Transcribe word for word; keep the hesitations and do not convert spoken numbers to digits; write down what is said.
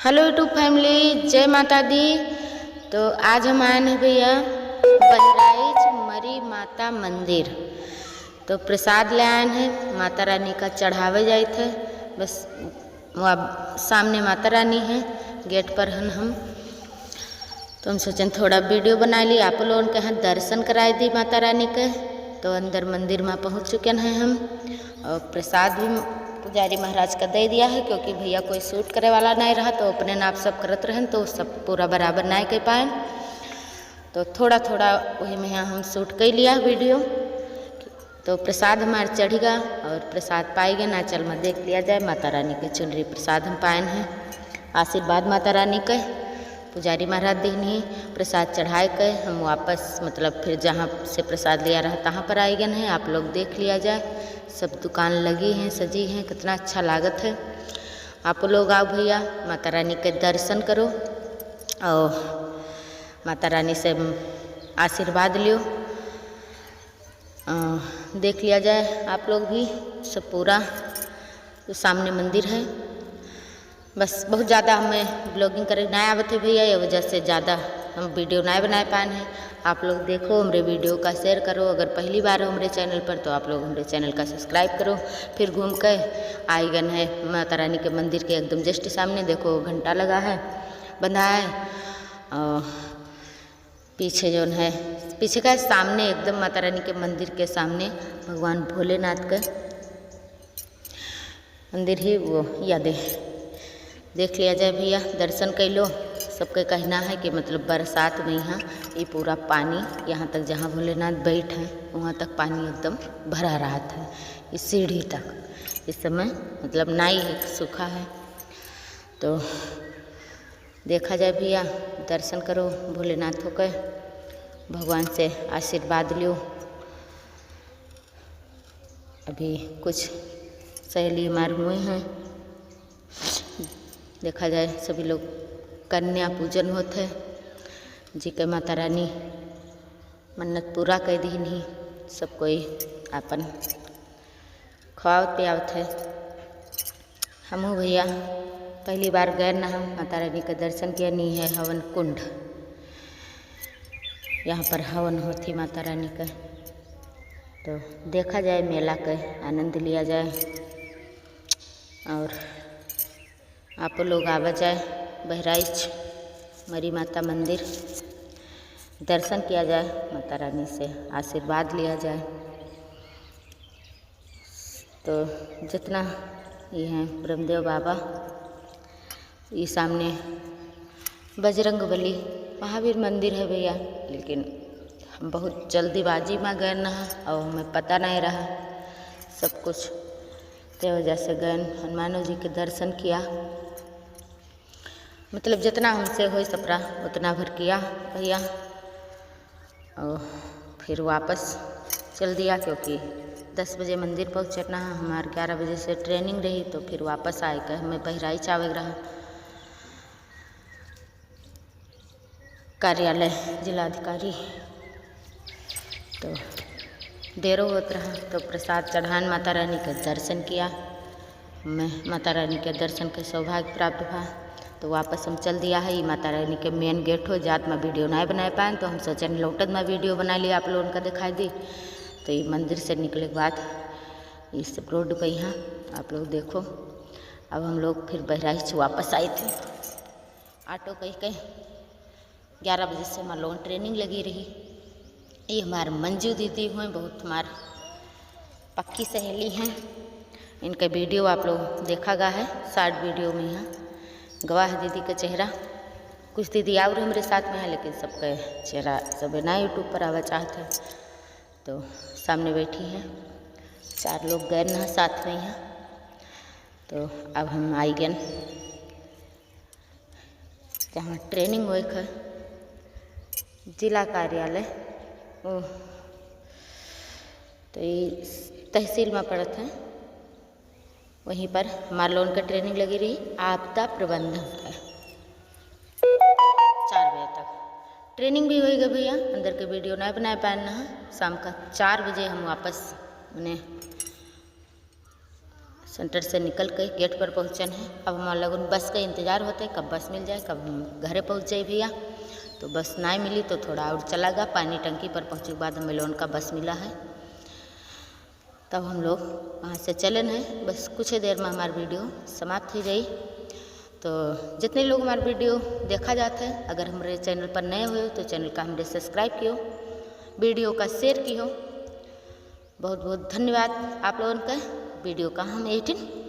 Hello YouTube family, जय माता दी। तो आज हम आएन है भइया बहराइच मरी माता मंदिर। तो प्रसाद ले आएन है, माता रानी का चढ़ावे जाइत है। बस वहाँ सामने माता रानी है, gate पर हन हम। तो हम सोचेन थोड़ा video बनाइ ली, आप लोगन के यहाँ दर्शन कराइ दी माता रानी के। तो अंदर मंदिर मा पहुँच चुकेन है हम, और प्रसाद भी पुजारी महाराज का दे दिया है, क्योंकि भइया कोई shoot करे वाला नाहीं रहा, तो अपने नाप सब करत रहेन, तो सब पूरा बराबर नाहीं कइ पाएन। तो थोड़ा थोड़ा वही में हम shoot कइ लिया video। तो प्रसाद हमार चढ़ि गा और प्रसाद पाइ गएन। चल मा देख लिया जाए, माता रानी के चुनरी प्रसाद हम पाएन है। आशीर्वाद माता रानी के पुजारी महाराज दिहिन ही। प्रसाद चढ़ाइ के हम वापस, मतलब, फिर जहाँ से प्रसाद लिया रहा, तहाँ पर आइ गएन है। आप लोग देख लिया जाए, सब दुकान लगी हैं, सजी हैं, कितना अच्छा लागत है। आप लोग आओ भइया, माता रानी के दर्शन करो और माता रानी से आशीर्वाद लियो। अ, देख लिया जाए आप लोग भी, सब पूरा जो सामने मंदिर है। बस बहुत ज़्यादा हमें vlogging करे नाहीं आवत है भइया, ये वजह से ज़्यादा हम video नाहीं बनाइ पाएन है। आप लोग देखो, हमरे video का share करो। अगर पहली बार हो हमरे channel पर, तो आप लोग हमरे channel का subscribe करो। फिर घूम के आइ गएन है माता रानी के मंदिर के एकदम just सामने, देखो घंटा लगा है, बंधा है। और पीछे जौन है, पीछे का सामने एकदम माता रानी के मंदिर के सामने भगवान भोलेनाथ के मंदिर ही वो यादे। देख लिया जाए भइया, दर्शन कइ लो। सबके कहना है कि, मतलब, बरसात में यहाँ ये पूरा पानी यहाँ तक, जहाँ भोलेनाथ बैठ हैं, वहाँ तक पानी एकदम भरा रहत है, इस सीढ़ी तक। इस समय, मतलब, नाहीं है, सूखा है। तो देखा जाए भइया, दर्शन करो भोलेनाथ के, भगवान से आशीर्वाद लियो। अभी कुछ सहेली हमार हुए हैं, देखा जाए, सभी लोग कन्या पूजन होत है, जेके माता रानी मन्नत पूरा कइ दिहिन ही, सब कोई आपन खवावत पियावत है। हमहू भइया पहली बार गएन ना हम माता रानी के दर्शन किया, नी है हवन कुंड, यहाँ पर हवन होत ही माता रानी के। तो देखा जाए, मेला के आनंद लिया जाए और आप लोग आवा जाए बहराइच मरी माता मंदिर, दर्शन किया जाए, माता रानी से आशीर्वाद लिया जाए। तो जितना ये हैं ब्रह्मदेव बाबा, ये सामने बजरंग बली महावीर मंदिर है भइया, लेकिन हम बहुत जल्दीबाजी मा गएन ना और हमें पता नाहीं रहा सब कुछ, ते वजह से गएन हनुमानो जी के दर्शन किया। मतलब जितना हमसे होई सपरा उतना भर किया भइया, और फिर वापस चल दिया, क्योंकि दस बजे मंदिर पहुँचना है, हमार ग्यारह बजे से training रही, तो फिर वापस आए के हमें बहराइच आवे के रहा। कार्यालय जिलाधिकारी, तो देरो होत रहा, तो प्रसाद चढ़ान माता रानी के दर्शन किया। मैं माता रानी के दर्शन के सौभाग्य प्राप्त भा, तो वापस हम चल दिया है। ई माता रानी के main gate हो, जात मा video नाहीं बनाए पाएन, तो हम सोचेन लौटत मा video बनाइ लिया, आप लोगन का देखाइ दी। तो ये मंदिर से निकले के बाद ये सब road पे यहाँ आप लोग देखो। अब हम लोग फिर बहराइच वापस आए थे। Auto कइ के ग्यारह बजे से हमार लोगन training लगी रही। ये हमार मंजू दीदी हुए, बहुत हमार पक्की सहेली हैं। इनका video आप लोग देखा गा है short video में, यहाँ गवा है दीदी का चेहरा। कुछ दीदी और हमरे साथ में है, लेकिन सबका चेहरा सब ना YouTube पर आवा चाहत है। तो सामने बैठी हैं, चार लोग गएन ना साथ में यहाँ। तो अब हम आइ गएन जहाँ training होए क है, जिला कार्यालय, ओ, तो ये तहसील मा पड़त है, वहीं पर हमार लोगन का training लगी रही आपदा प्रबंधन का। चार बजे तक training भी होई गा भइया, अंदर के video नाहीं बनाए पाएन ना, शाम का चार बजे हम वापस उन्हें सेंटर से निकल के गेट पर पहुँचन है। अब हम लोगन बस का इंतजार होते, कब बस मिल जाए, कब हम घरे पहुँच जाए भैया। तो बस नाहीं मिली तो थोड़ा और चला गा, पानी टंकी पर पहुँचे के बाद हम लोगन का बस मिला है, तब हम लोग वहाँ से चलन है। बस कुछ ही देर में हमार वीडियो समाप्त हो जाई। तो जितने लोग हमार वीडियो देखा जात है, अगर हमरे चैनल पर नए हुए तो चैनल का हमरे सब्सक्राइब कियो, वीडियो का शेयर कियो। बहुत बहुत धन्यवाद आप लोगन का। वीडियो का हम एडिटिंग